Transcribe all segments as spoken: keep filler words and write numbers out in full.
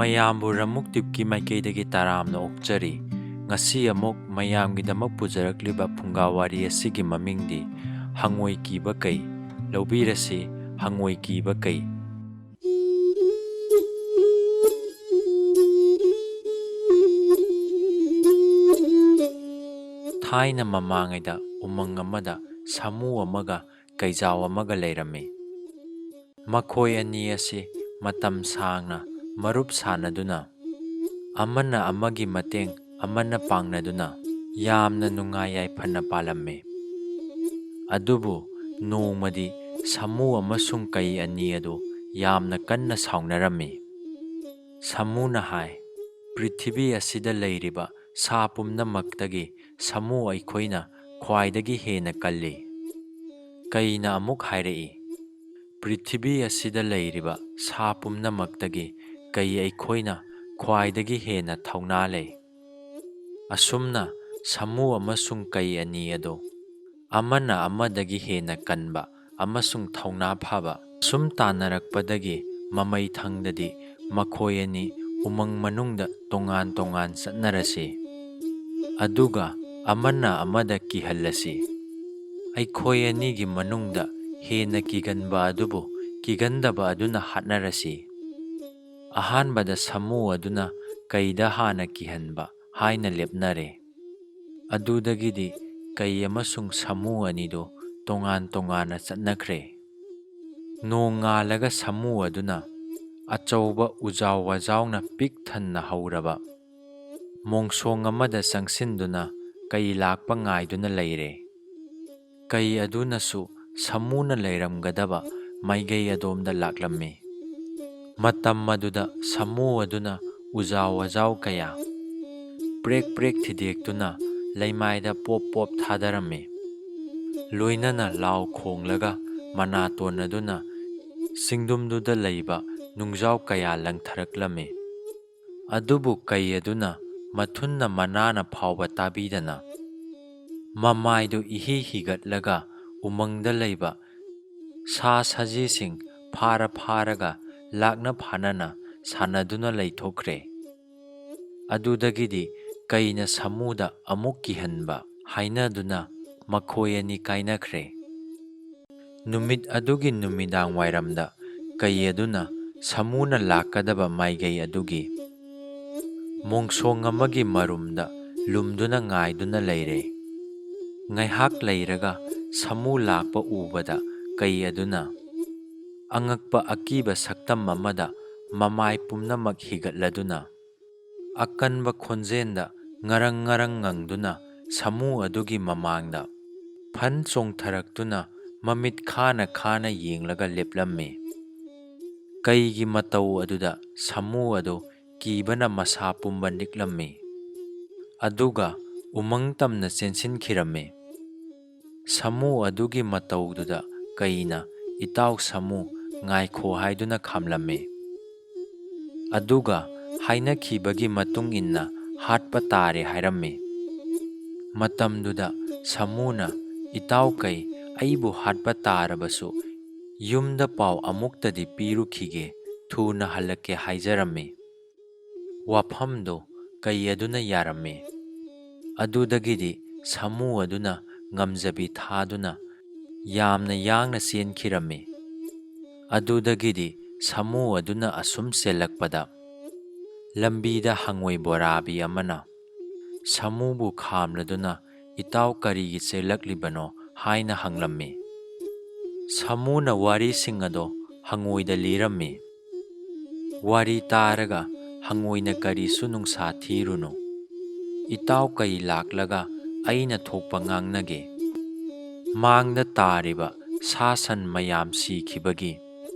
ꯃꯌꯥꯝꯕꯨ ꯔꯃꯨꯛ ꯇꯤꯞꯀꯤ ꯃꯥꯏꯀꯩꯗꯒꯤ ꯇꯔꯥꯝꯅ ꯑꯣꯛꯆꯔꯤ꯫ ꯉꯁꯤ ꯑꯃꯨꯛ ꯃꯌꯥꯝꯒꯤꯗꯃꯛ ꯄꯨꯖꯔꯛꯂꯤꯕ ꯐꯨꯡꯒꯥ ꯋꯥꯔꯤ ꯑꯁꯤꯒꯤ ꯃꯃꯤꯡꯗꯤ ꯍꯪꯉꯣꯏ ꯀꯤꯕ ꯀꯩ꯫ ꯂꯧꯕꯤꯔꯁꯤ, ꯍꯪꯉꯣꯏ ꯀꯤꯕ ꯀꯩ꯫ ꯊꯥꯏꯅ ꯃꯃꯥꯡꯉꯩꯗ ꯎꯃꯪ ꯑꯃꯗ ꯁꯥꯃꯨ ꯑꯃꯒ ꯀꯩꯖꯥꯎ ꯑꯃꯒ ꯂꯩꯔꯝꯃꯤ꯫ ꯃꯈꯣꯏ ꯑꯅꯤ ꯑꯁꯤ ꯃꯇꯝ ꯁꯥꯡꯅ ꯃꯔꯨꯞ ꯁꯥꯟꯅꯗꯨꯅ, ꯑꯃꯅ ꯑꯃꯒꯤ ꯃꯇꯦꯡ ꯑꯃꯅ ꯄꯥꯡꯅꯗꯨꯅ ꯌꯥꯝꯅ ꯅꯨꯡꯉꯥꯏ ꯌꯥꯏꯐꯅ ꯄꯥꯜꯂꯝꯃꯤ꯫ ꯑꯗꯨꯕꯨ ꯅꯣꯡꯃꯗꯤ ꯁꯥꯃꯨ ꯑꯃꯁꯨꯡ ꯀꯩ ꯑꯅꯤ ꯑꯗꯨ ꯌꯥꯝꯅ ꯀꯟꯅ ꯁꯥꯎꯅꯔꯝꯃꯤ꯫ ꯁꯥꯃꯨꯅ ꯍꯥꯏ, "ꯄ꯭ꯔꯤꯊꯤꯕꯤ ꯑꯁꯤꯗ ꯂꯩꯔꯤꯕ ꯁꯥ ꯄꯨꯝꯅꯃꯛꯇꯒꯤ ꯁꯥꯃꯨ ꯑꯩꯈꯣꯏꯅ ꯈ꯭ꯋꯥꯏꯗꯒꯤ ꯍꯦꯟꯅ ꯀꯜꯂꯤ꯫" ꯀꯩꯅ ꯑꯃꯨꯛ ꯍꯥꯏꯔꯛꯏ, "ꯄ꯭ꯔꯤꯊꯤꯕꯤ ꯑꯁꯤꯗ ꯂꯩꯔꯤꯕ ꯁꯥ ꯄꯨꯝꯅꯃꯛꯇꯒꯤ ꯀꯩ ꯑꯩꯈꯣꯏꯅ ꯈ꯭ꯋꯥꯏꯗꯒꯤ ꯍꯦꯟꯅ ꯊꯧꯅꯥ ꯂꯩ꯫" ꯑꯁꯨꯝꯅ ꯁꯥꯃꯨ ꯑꯃꯁꯨꯡ ꯀꯩ ꯑꯅꯤ ꯑꯗꯨ ꯑꯃꯅ ꯑꯃꯗꯒꯤ ꯍꯦꯟꯅ ꯀꯟꯕ ꯑꯃꯁꯨꯡ ꯊꯧꯅꯥ ꯐꯕ ꯁꯨꯝ ꯇꯥꯟꯅꯔꯛꯄꯗꯒꯤ ꯃꯃꯩ ꯊꯪꯗꯗꯤ ꯃꯈꯣꯏ ꯑꯅꯤ ꯎꯃꯪ ꯃꯅꯨꯡꯗ ꯇꯣꯉꯥꯟ ꯇꯣꯉꯥꯟ ꯆꯠꯅꯔꯁꯤ, ꯑꯗꯨꯒ ꯑꯃꯅ ꯑꯃꯗ ꯀꯤꯍꯜꯂꯁꯤ꯫ ꯑꯩꯈꯣꯏ ꯑꯅꯤꯒꯤ ꯃꯅꯨꯡꯗ ꯍꯦꯟꯅ ꯀꯤꯒꯟꯕ ꯑꯗꯨꯕꯨ ꯀꯤꯒꯟꯗꯕ ꯑꯗꯨꯅ ꯍꯥꯠꯅꯔꯁꯤ꯫ ꯑꯍꯥꯟꯕꯗ ꯁꯥꯃꯨ ꯑꯗꯨꯅ ꯀꯩꯗ ꯍꯥꯟꯅ ꯀꯤꯍꯟꯕ ꯍꯥꯏꯅ ꯂꯦꯞꯅꯔꯦ꯫ ꯑꯗꯨꯗꯒꯤꯗꯤ ꯀꯩ ꯑꯃꯁꯨꯡ ꯁꯥꯃꯨ ꯑꯅꯤꯗꯨ ꯇꯣꯉꯥꯟ ꯇꯣꯉꯥꯟꯅ ꯆꯠꯅꯈ꯭ꯔꯦ꯫ ꯅꯣꯡ ꯉꯥꯜꯂꯒ ꯁꯥꯃꯨ ꯑꯗꯨꯅ ꯑꯆꯧꯕ ꯎꯖꯥꯎ ꯋꯥꯖꯥꯎꯅ ꯄꯤꯛ ꯊꯟꯅ ꯍꯧꯔꯕ ꯃꯣꯡꯁꯣꯡ ꯑꯃꯗ ꯆꯪꯁꯤꯟꯗꯨꯅ ꯀꯩ ꯂꯥꯛꯄ ꯉꯥꯏꯗꯨꯅ ꯂꯩꯔꯦ꯫ ꯀꯩ ꯑꯗꯨꯅꯁꯨ ꯁꯥꯃꯨꯅ ꯂꯩꯔꯝꯒꯗꯕ ꯃꯥꯏꯀꯩ ꯑꯗꯣꯝꯗ ꯂꯥꯛꯂꯝꯃꯤ꯫ ꯃꯇꯝ ꯑꯗꯨꯗ ꯁꯥꯃꯨ ꯑꯗꯨꯅ ꯎꯖꯥꯎ ꯋꯥꯖꯥꯎ ꯀꯌꯥ ꯄ꯭ꯔꯦꯛ ꯄ꯭ꯔꯦꯛ ꯊꯤꯗꯦꯛꯇꯨꯅ ꯂꯩꯃꯥꯏꯗ ꯄꯣꯞ ꯄꯣꯞ ꯊꯥꯗꯔꯝꯃꯤ꯫ ꯂꯣꯏꯅꯅ ꯂꯥꯎ ꯈꯣꯡꯂꯒ ꯃꯅꯥꯇꯣꯟ ꯑꯗꯨꯅ ꯆꯤꯡꯗꯨꯝꯗꯨꯗ ꯂꯩꯕ ꯅꯨꯡꯖꯥꯎ ꯀꯌꯥ ꯂꯪꯊꯔꯛꯂꯝꯃꯤ꯫ ꯑꯗꯨꯕꯨ ꯀꯩ ꯑꯗꯨꯅ ꯃꯊꯨꯟꯅ ꯃꯅꯥꯅ ꯐꯥꯎꯕ ꯇꯥꯕꯤꯗꯅ, ꯃꯃꯥꯏꯗꯨ ꯏꯍꯤ ꯍꯤꯒꯠꯂꯒ ꯎꯃꯪꯗ ꯂꯩꯕ ꯁꯥ ꯁꯖꯤꯁꯤꯡ ꯐꯥꯔ ꯐꯥꯔꯒ ꯂꯥꯛꯅ ꯐꯥꯅꯅ ꯁꯥꯟꯅꯗꯨꯅ ꯂꯩꯊꯣꯛꯈ꯭ꯔꯦ꯫ ꯑꯗꯨꯗꯒꯤꯗꯤ ꯀꯩꯅ ꯁꯥꯃꯨꯗ ꯑꯃꯨꯛ ꯀꯤꯍꯟꯕ ꯍꯥꯏꯅꯗꯨꯅ ꯃꯈꯣꯏ ꯑꯅꯤ ꯀꯥꯏꯅꯈ꯭ꯔꯦ꯫ ꯅꯨꯃꯤꯠ ꯑꯗꯨꯒꯤ ꯅꯨꯃꯤꯗꯥꯡ ꯋꯥꯏꯔꯝꯗ ꯀꯩ ꯑꯗꯨꯅ ꯁꯥꯃꯨꯅ ꯂꯥꯛꯀꯗꯕ ꯃꯥꯏꯀꯩ ꯑꯗꯨꯒꯤ ꯃꯣꯡꯁꯣꯡ ꯑꯃꯒꯤ ꯃꯔꯨꯝꯗ ꯂꯨꯝꯗꯨꯅ ꯉꯥꯏꯗꯨꯅ ꯂꯩꯔꯦ꯫ ꯉꯥꯏꯍꯥꯛ ꯂꯩꯔꯒ ꯁꯥꯃꯨ ꯂꯥꯛꯄ ꯎꯕꯗ ꯀꯩ ꯑꯗꯨꯅ ꯑꯉꯛꯄ ꯑꯀꯤꯕ ꯁꯛꯇꯝ ꯑꯃꯗ ꯃꯃꯥꯏ ꯄꯨꯝꯅꯃꯛ ꯍꯤꯒꯠꯂꯗꯨꯅ ꯑꯀꯟꯕ ꯈꯣꯟꯖꯦꯜꯗ ꯉꯔꯪ ꯉꯔꯪ ꯉꯪꯗꯨꯅ ꯁꯥꯃꯨ ꯑꯗꯨꯒꯤ ꯃꯃꯥꯡꯗ ꯐꯟ ꯆꯣꯡꯊꯔꯛꯇꯨꯅ ꯃꯃꯤꯠ ꯈꯥꯅ ꯈꯥꯅ ꯌꯦꯡꯂꯒ ꯂꯦꯞꯂꯝꯃꯤ꯫ ꯀꯩꯒꯤ ꯃꯇꯧ ꯑꯗꯨꯗ ꯁꯥꯃꯨ ꯑꯗꯨ ꯀꯤꯕꯅ ꯃꯁꯥ ꯄꯨꯝꯕ ꯅꯤꯛꯂꯝꯃꯤ꯫ ꯑꯗꯨꯒ ꯎꯃꯪ ꯇꯝꯅ ꯆꯦꯟꯁꯤꯟꯈꯤꯔꯝꯃꯤ꯫ ꯁꯥꯃꯨ ꯑꯗꯨꯒꯤ ꯃꯇꯧꯗꯨꯗ ꯀꯩꯅ "ꯏꯇꯥꯎ ꯁꯥꯃꯨ, ꯉꯥꯏꯈꯣ" ꯍꯥꯏꯗꯨꯅ ꯈꯥꯝꯂꯝꯃꯤ꯫ ꯑꯗꯨꯒ ꯍꯥꯏꯅꯈꯤꯕꯒꯤ ꯃꯇꯨꯡ ꯏꯟꯅ ꯍꯥꯠꯄ ꯇꯥꯔꯦ ꯍꯥꯏꯔꯝꯃꯤ꯫ ꯃꯇꯝꯗꯨꯗ ꯁꯥꯃꯨꯅ, "ꯏꯇꯥꯎ ꯀꯩ, ꯑꯩꯕꯨ ꯍꯥꯠꯄ ꯇꯥꯔꯕꯁꯨ ꯌꯨꯝꯗ ꯄꯥꯎ ꯑꯃꯨꯛꯇꯗꯤ ꯄꯤꯔꯨꯈꯤꯒꯦ, ꯊꯨꯅ ꯍꯜꯂꯛꯀꯦ" ꯍꯥꯏꯖꯔꯝꯃꯤ꯫ ꯋꯥꯐꯝꯗꯨ ꯀꯩ ꯑꯗꯨꯅ ꯌꯥꯔꯝꯃꯤ꯫ ꯑꯗꯨꯗꯒꯤꯗꯤ ꯁꯥꯃꯨ ꯑꯗꯨꯅ ꯉꯝꯖꯕꯤ ꯊꯥꯗꯨꯅ ꯌꯥꯝꯅ ꯌꯥꯡꯅ ꯆꯦꯟꯈꯤꯔꯝꯃꯤ꯫ ꯑꯗꯨꯗꯒꯤꯗꯤ ꯁꯥꯃꯨ ꯑꯗꯨꯅ ꯑꯁꯨꯝ ꯆꯦꯜꯂꯛꯄꯗ, ꯂꯝꯕꯤꯗ ꯍꯉꯣꯏ ꯕꯣꯔꯥꯕꯤ ꯑꯃꯅ ꯁꯥꯃꯨꯕꯨ ꯈꯥꯝꯂꯗꯨꯅ, "ꯏꯇꯥꯎ, ꯀꯔꯤꯒꯤ ꯆꯦꯜꯂꯛꯂꯤꯕꯅꯣ?" ꯍꯥꯏꯅ ꯍꯪꯂꯝꯃꯤ꯫ ꯁꯥꯃꯨꯅ ꯋꯥꯔꯤꯁꯤꯡ ꯑꯗꯣ ꯍꯉꯣꯏꯗ ꯂꯤꯔꯝꯃꯤ꯫ ꯋꯥꯔꯤ ꯇꯥꯔꯒ ꯍꯉꯣꯏꯅ ꯀꯔꯤꯁꯨ ꯅꯨꯡꯁꯥ ꯊꯤꯔꯨꯅꯨ꯫ "ꯏꯇꯥꯎ ꯀꯩ ꯂꯥꯛꯂꯒ ꯑꯩꯅ ꯊꯣꯛꯄ ꯉꯥꯡꯅꯒꯦ꯫ ꯃꯥꯡꯗ ꯇꯥꯔꯤꯕ ꯁꯥ ꯁꯟ ꯃꯌꯥꯝ ꯁꯤꯈꯤꯕꯒꯤ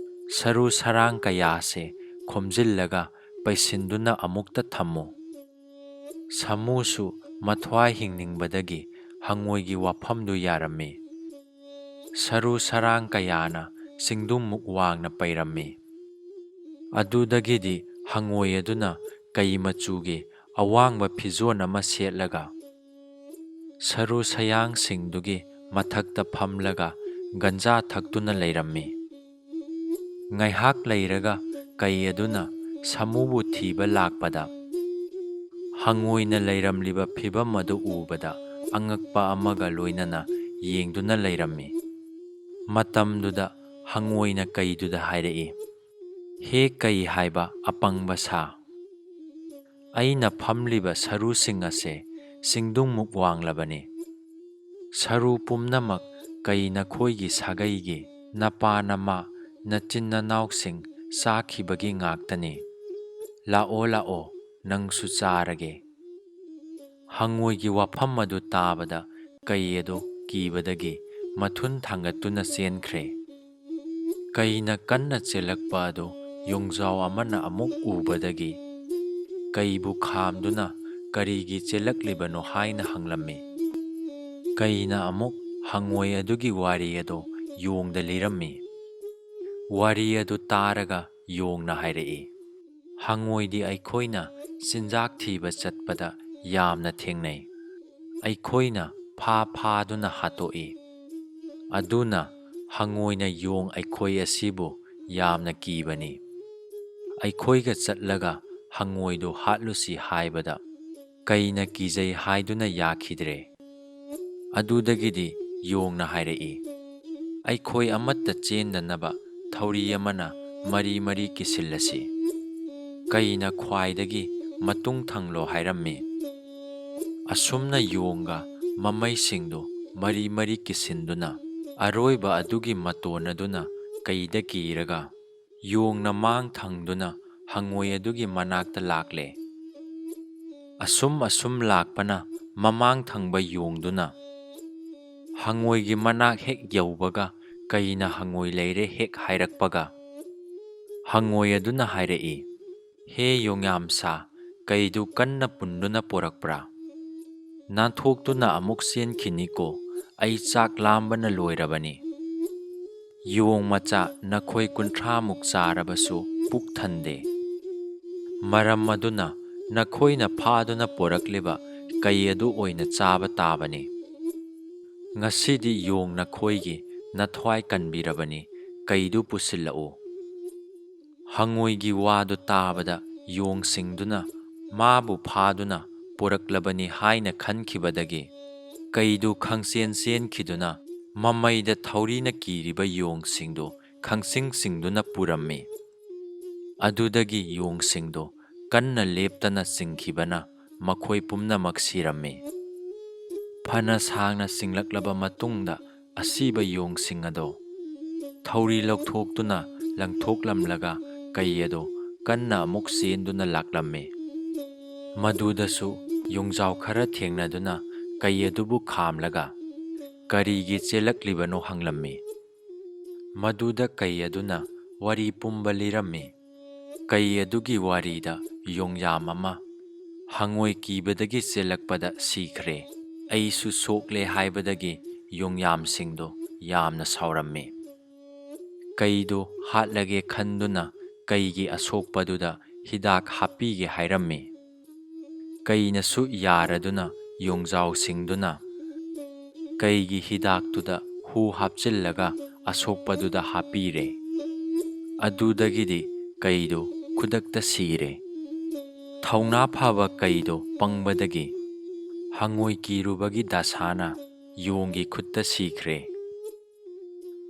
ꯁꯔꯨ ꯁꯔꯥꯡ ꯀꯌꯥꯁꯦ ꯈꯣꯝꯖꯤꯜꯂꯒ ꯄꯩꯁꯤꯟꯗꯨꯅ ꯑꯃꯨꯛꯇ ꯊꯝꯃꯨ꯫" ꯁꯥꯃꯨꯁꯨ ꯃꯊ꯭ꯋꯥꯏ ꯍꯤꯡꯅꯤꯡꯕꯗꯒꯤ ꯍꯉꯣꯏꯒꯤ ꯋꯥꯐꯝꯗꯨ ꯌꯥꯔꯝꯃꯤ꯫ ꯁꯔꯨ ꯁꯔꯥꯡ ꯀꯌꯥꯅ ꯆꯤꯡꯗꯨꯝꯃꯨꯛ ꯋꯥꯡꯅ ꯄꯩꯔꯝꯃꯤ꯫ ꯑꯗꯨꯗꯒꯤꯗꯤ ꯍꯉꯣꯏ ꯑꯗꯨꯅ ꯀꯩ ꯃꯆꯨꯒꯤ ꯑꯋꯥꯡꯕ ꯐꯤꯖꯣꯜ ꯑꯃ ꯁꯦꯠꯂꯒ ꯁꯔꯨ ꯁꯌꯥꯡꯁꯤꯡꯗꯨꯒꯤ ꯃꯊꯛꯇ ꯐꯝꯂꯒ ꯒꯟꯖꯥ ꯊꯛꯇꯨꯅ ꯂꯩꯔꯝꯃꯤ꯫ ꯉꯥꯏꯍꯥꯛ ꯂꯩꯔꯒ ꯀꯩ ꯑꯗꯨꯅ ꯁꯥꯃꯨꯕꯨ ꯊꯤꯕ ꯂꯥꯛꯄꯗ ꯍꯉꯣꯏꯅ ꯂꯩꯔꯝꯂꯤꯕ ꯐꯤꯚꯝ ꯑꯗꯨ ꯎꯕꯗ ꯑꯉꯛꯄ ꯑꯃꯒ ꯂꯣꯏꯅꯅ ꯌꯦꯡꯗꯨꯅ ꯂꯩꯔꯝꯃꯤ꯫ ꯃꯇꯝꯗꯨꯗ ꯍꯉꯣꯏꯅ ꯀꯩꯗꯨꯗ ꯍꯥꯏꯔꯛꯏ, "ꯍꯦ ꯀꯩ ꯍꯥꯏꯕ ꯑꯄꯪꯕ ꯁꯥ, ꯑꯩꯅ ꯐꯝꯂꯤꯕ ꯁꯔꯨꯁꯤꯡ ꯑꯁꯦ ꯁꯤꯡꯗꯨꯡꯃꯨꯛ ꯋꯥꯡꯂꯕꯅꯤ꯫ ꯁꯔꯨ ꯄꯨꯝꯅꯃꯛ ꯀꯩ ꯅꯈꯣꯏꯒꯤ ꯁꯥꯒꯩꯒꯤ ꯅꯄꯥ ꯅꯃꯥ ꯅꯆꯤꯟ ꯅꯅꯥꯎꯁꯤꯡ ꯆꯥꯈꯤꯕꯒꯤ ꯉꯥꯛꯇꯅꯤ꯫ ꯂꯥꯛꯑꯣ, ꯂꯥꯛꯑꯣ, ꯅꯪꯁꯨ ꯆꯥꯔꯒꯦ꯫" ꯍꯉꯣꯏꯒꯤ ꯋꯥꯐꯝ ꯑꯗꯨ ꯇꯥꯕꯗ ꯀꯩ ꯑꯗꯨ ꯀꯤꯕꯗꯒꯤ ꯃꯊꯨꯟ ꯊꯥꯡꯒꯠꯇꯨꯅ ꯆꯦꯟꯈ꯭ꯔꯦ꯫ ꯀꯩꯅ ꯀꯟꯅ ꯆꯦꯜꯂꯛꯄ ꯑꯗꯨ ꯌꯣꯡꯖꯥꯎ ꯑꯃꯅ ꯑꯃꯨꯛ ꯎꯕꯗꯒꯤ ꯀꯩꯕꯨ ꯈꯥꯝꯗꯨꯅ ꯀꯔꯤꯒꯤ ꯆꯦꯜꯂꯛꯂꯤꯕꯅꯣ ꯍꯥꯏꯅ ꯍꯪꯂꯝꯃꯤ꯫ ꯀꯩꯅ ꯑꯃꯨꯛ ꯍꯉꯣꯏ ꯑꯗꯨꯒꯤ ꯋꯥꯔꯤ ꯑꯗꯨ ꯌꯣꯡꯗ ꯂꯤꯔꯝꯃꯤ꯫ ꯋꯥꯔꯤ ꯑꯗꯨ ꯇꯥꯔꯒ ꯌꯣꯡꯅ ꯍꯥꯏꯔꯛꯏ, "ꯍꯉꯣꯏꯗꯤ ꯑꯩꯈꯣꯏꯅ ꯆꯤꯟꯖꯥꯛ ꯊꯤꯕ ꯆꯠꯄꯗ ꯌꯥꯝꯅ ꯊꯦꯡꯅꯩ꯫ ꯑꯩꯈꯣꯏꯅ ꯐꯥ ꯐꯥꯗꯨꯅ ꯍꯥꯠꯇꯣꯛꯏ꯫ ꯑꯗꯨꯅ ꯍꯉꯣꯏꯅ ꯌꯣꯡ ꯑꯩꯈꯣꯏ ꯑꯁꯤꯕꯨ ꯌꯥꯝꯅ ꯀꯤꯕꯅꯤ꯫ ꯑꯩꯈꯣꯏꯒ ꯆꯠꯂꯒ ꯍꯉꯣꯏꯗꯨ ꯍꯥꯠꯂꯨꯁꯤ" ꯍꯥꯏꯕꯗ ꯀꯩꯅ ꯀꯤꯖꯩ ꯍꯥꯏꯗꯨꯅ ꯌꯥꯈꯤꯗ꯭ꯔꯦ꯫ ꯑꯗꯨꯗꯒꯤꯗꯤ ꯌꯣꯡꯅ ꯍꯥꯏꯔꯛꯏ, "ꯑꯩꯈꯣꯏ ꯑꯃꯠꯇ ꯆꯦꯟꯗꯅꯕ ꯊꯧꯔꯤ ꯑꯃꯅ ꯃꯔꯤ ꯃꯔꯤ ꯀꯤꯁꯤꯜꯂꯁꯤ꯫" ꯀꯩꯅ ꯈ꯭ꯋꯥꯏꯗꯒꯤ ꯃꯇꯨꯡ ꯊꯪꯂꯣ ꯍꯥꯏꯔꯝꯃꯤ꯫ ꯑꯁꯨꯝꯅ ꯌꯣꯡꯒ ꯃꯃꯩꯁꯤꯡꯗꯨ ꯃꯔꯤ ꯃꯔꯤ ꯀꯤꯁꯤꯟꯗꯨꯅ ꯑꯔꯣꯏꯕ ꯑꯗꯨꯒꯤ ꯃꯇꯣꯟ ꯑꯗꯨꯅ ꯀꯩꯗ ꯀꯤꯔꯒ ꯌꯣꯡꯅ ꯃꯥꯡ ꯊꯪꯗꯨꯅ ꯍꯉꯣꯏ ꯑꯗꯨꯒꯤ ꯃꯅꯥꯛꯇ ꯂꯥꯛꯂꯦ꯫ ꯑꯁꯨꯝ ꯑꯁꯨꯝ ꯂꯥꯛꯄꯅ ꯃꯃꯥꯡ ꯊꯪꯕ ꯌꯣꯡꯗꯨꯅ ꯍꯉꯣꯏꯒꯤ ꯃꯅꯥꯛ ꯍꯦꯛ ꯌꯧꯕꯒ ꯀꯩꯅ ꯍꯉꯣꯏ ꯂꯩꯔꯦ ꯍꯦꯛ ꯍꯥꯏꯔꯛꯄꯒ ꯍꯉꯣꯏ ꯑꯗꯨꯅ ꯍꯥꯏꯔꯛꯏ, "ꯍꯦ ꯌꯣꯡꯌꯥꯝꯁꯥ, ꯀꯩꯗꯨ ꯀꯟꯅ ꯄꯨꯟꯗꯨꯅ ꯄꯣꯔꯛꯄ꯭ꯔꯥ? ꯅꯥꯟꯊꯣꯛꯇꯨꯅ ꯑꯃꯨꯛ ꯆꯦꯟꯈꯤꯅꯤꯀꯣ, ꯑꯩ ꯆꯥꯛ ꯂꯥꯝꯕꯅ ꯂꯣꯏꯔꯕꯅꯤ꯫ ꯌꯣꯡ ꯃꯆꯥ ꯅꯈꯣꯏ ꯀꯨꯟꯊ꯭ꯔꯥꯃꯨꯛ ꯆꯥꯔꯕꯁꯨ ꯄꯨꯛ ꯊꯟꯗꯦ꯫ ꯃꯔꯝ ꯑꯗꯨꯅ ꯅꯈꯣꯏꯅ ꯐꯥꯗꯨꯅ ꯄꯣꯔꯛꯂꯤꯕ ꯀꯩ ꯑꯗꯨ ꯑꯣꯏꯅ ꯆꯥꯕ ꯇꯥꯕꯅꯤ꯫ ꯉꯁꯤꯗꯤ ꯌꯣꯡ ꯅꯈꯣꯏꯒꯤ ꯅꯊ꯭ꯋꯥꯏ ꯀꯟꯕꯤꯔꯕꯅꯤ, ꯀꯩꯗꯨ ꯄꯨꯁꯤꯜꯂꯛꯎ꯫" ꯍꯉꯣꯏꯒꯤ ꯋꯥꯗꯨ ꯇꯥꯕꯗ ꯌꯣꯡꯁꯤꯡꯗꯨꯅ ꯃꯥꯕꯨ ꯐꯥꯗꯨꯅ ꯄꯨꯔꯛꯂꯕꯅꯤ ꯍꯥꯏꯅ ꯈꯟꯈꯤꯕꯗꯒꯤ ꯀꯩꯗꯨ ꯈꯪꯆꯦꯟ ꯆꯦꯟꯈꯤꯗꯨꯅ ꯃꯃꯩꯗ ꯊꯧꯔꯤꯅ ꯀꯤꯔꯤꯕ ꯌꯣꯡꯁꯤꯡꯗꯨ ꯈꯪꯆꯤꯡ ꯆꯤꯡꯗꯨꯅ ꯄꯨꯔꯝꯃꯤ꯫ ꯑꯗꯨꯗꯒꯤ ꯌꯣꯡꯁꯤꯡꯗꯨ ꯀꯟꯅ ꯂꯦꯞꯇꯅ ꯆꯤꯡꯈꯤꯕꯅ ꯃꯈꯣꯏ ꯄꯨꯝꯅꯃꯛ ꯁꯤꯔꯝꯃꯤ꯫ ꯐꯅ ꯁꯥꯡꯅ ꯆꯤꯡꯂꯛꯂꯕ ꯃꯇꯨꯡꯗ ꯑꯁꯤꯕ ꯌꯣꯡꯁꯤꯡ ꯑꯗꯣ ꯊꯧꯔꯤ ꯂꯧꯊꯣꯛꯇꯨꯅ ꯂꯪꯊꯣꯛꯂꯝꯂꯒ ꯀꯩ ꯑꯗꯣ ꯀꯟꯅ ꯑꯃꯨꯛ ꯆꯦꯟꯗꯨꯅ ꯂꯥꯛꯂꯝꯃꯤ꯫ ꯃꯗꯨꯗꯁꯨ ꯌꯣꯡꯖꯥꯎ ꯈꯔ ꯊꯦꯡꯅꯗꯨꯅ ꯀꯩ ꯑꯗꯨꯕꯨ ꯈꯥꯝꯂꯒ ꯀꯔꯤꯒꯤ ꯆꯦꯜꯂꯛꯂꯤꯕꯅꯣ ꯍꯪꯂꯝꯃꯤ꯫ ꯃꯗꯨꯗ ꯀꯩ ꯑꯗꯨꯅ ꯋꯥꯔꯤ ꯄꯨꯝꯕ ꯂꯤꯔꯝꯃꯤ꯫ ꯀꯩ ꯑꯗꯨꯒꯤ ꯋꯥꯔꯤꯗ ꯌꯣꯡꯌꯥꯝ ꯑꯃ ꯍꯉꯣꯏ ꯀꯤꯕꯗꯒꯤ ꯆꯦꯜꯂꯛꯄꯗ ꯁꯤꯈ꯭ꯔꯦ, ꯑꯩꯁꯨ ꯁꯣꯛꯂꯦ ꯍꯥꯏꯕꯗꯒꯤ ꯌꯣꯡꯌꯥꯝꯁꯤꯡꯗꯨ ꯌꯥꯝꯅ ꯁꯥꯎꯔꯝꯃꯤ꯫ ꯀꯩꯗꯨ ꯍꯥꯠꯂꯒꯦ ꯈꯟꯗꯨꯅ ꯀꯩꯒꯤ ꯑꯁꯣꯛꯄꯗꯨꯗ ꯍꯤꯗꯥꯛ ꯍꯥꯞꯄꯤꯒꯦ ꯍꯥꯏꯔꯝꯃꯤ꯫ ꯀꯩꯅꯁꯨ ꯌꯥꯔꯗꯨꯅ ꯌꯣꯡꯖꯥꯎꯁꯤꯡꯗꯨꯅ ꯀꯩꯒꯤ ꯍꯤꯗꯥꯛꯇꯨꯗ ꯍꯨ ꯍꯥꯞꯆꯤꯜꯂꯒ ꯑꯁꯣꯛꯄꯗꯨꯗ ꯍꯥꯞꯄꯤꯔꯦ꯫ ꯑꯗꯨꯗꯒꯤꯗꯤ ꯀꯩꯗꯨ ꯈꯨꯗꯛꯇ ꯁꯤꯔꯦ꯫ ꯊꯧꯅꯥ ꯐꯕ ꯀꯩꯗꯣ ꯄꯪꯕꯗꯒꯤ ꯍꯉꯣꯏ ꯀꯤꯔꯨꯕꯒꯤ ꯗꯁꯥꯅ ꯌꯣꯡꯒꯤ ꯈꯨꯠꯇ ꯁꯤꯈ꯭ꯔꯦ꯫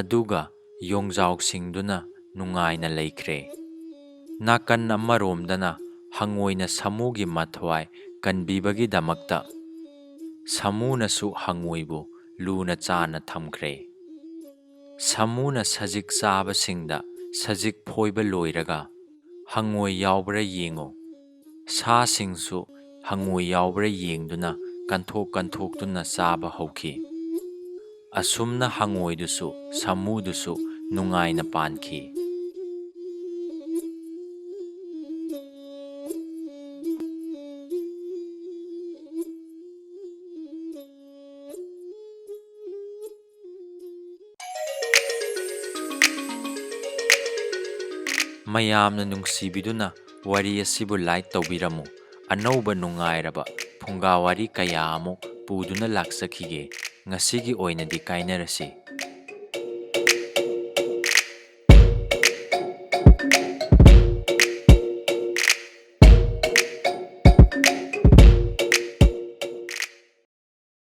ꯑꯗꯨꯒ ꯌꯣꯡꯖꯥꯎꯁꯤꯡꯗꯨꯅ ꯅꯨꯡꯉꯥꯏꯅ ꯂꯩꯈ꯭ꯔꯦ꯫ ꯅꯥꯀꯟ ꯑꯃꯔꯣꯝꯗꯅ ꯍꯉꯣꯏꯅ ꯁꯥꯃꯨꯒꯤ ꯃꯊ꯭ꯋꯥꯏ ꯀꯟꯕꯤꯕꯒꯤꯗꯃꯛꯇ ꯁꯥꯃꯨꯅꯁꯨ ꯍꯉꯣꯏꯕꯨ ꯂꯨꯅ ꯆꯥꯅ ꯊꯝꯈ꯭ꯔꯦ꯫ ꯁꯥꯃꯨꯅ ꯁꯖꯤꯛ ꯆꯥꯕꯁꯤꯡꯗ ꯁꯖꯤꯛ ꯐꯣꯏꯕ ꯂꯣꯏꯔꯒ ꯍꯉꯣꯏ ꯌꯥꯎꯕ꯭ꯔꯥ ꯌꯦꯡꯉꯨ꯫ ꯁꯥꯁꯤꯡꯁꯨ ꯍꯉꯣꯏ ꯌꯥꯎꯕ꯭ꯔꯥ ꯌꯦꯡꯗꯨꯅ ꯀꯟꯊꯣꯛ ꯀꯟꯊꯣꯛꯇꯨꯅ ꯆꯥꯕ ꯍꯧꯈꯤ꯫ ꯑꯁꯨꯝꯅ ꯍꯉꯣꯏꯗꯨꯁꯨ ꯁꯥꯃꯨꯗꯨꯁꯨ ꯅꯨꯡꯉꯥꯏꯅ ꯄꯥꯟꯈꯤ꯫ ꯃꯌꯥꯝꯅ ꯅꯨꯡꯁꯤꯕꯤꯗꯨꯅ ꯋꯥꯔꯤ ꯑꯁꯤꯕꯨ like ꯇꯧꯕꯤꯔꯝꯃꯨ꯫ ꯑꯅꯧꯕ ꯅꯨꯡꯉꯥꯏꯔꯕ ꯐꯨꯡꯒꯥ ꯋꯥꯔꯤ ꯀꯌꯥ ꯑꯃꯨꯛ ꯄꯨꯗꯨꯅ ꯂꯥꯛꯆꯈꯤꯒꯦ꯫ ꯉꯁꯤꯒꯤ ꯑꯣꯏꯅꯗꯤ ꯀꯥꯏꯅꯔꯁꯤ꯫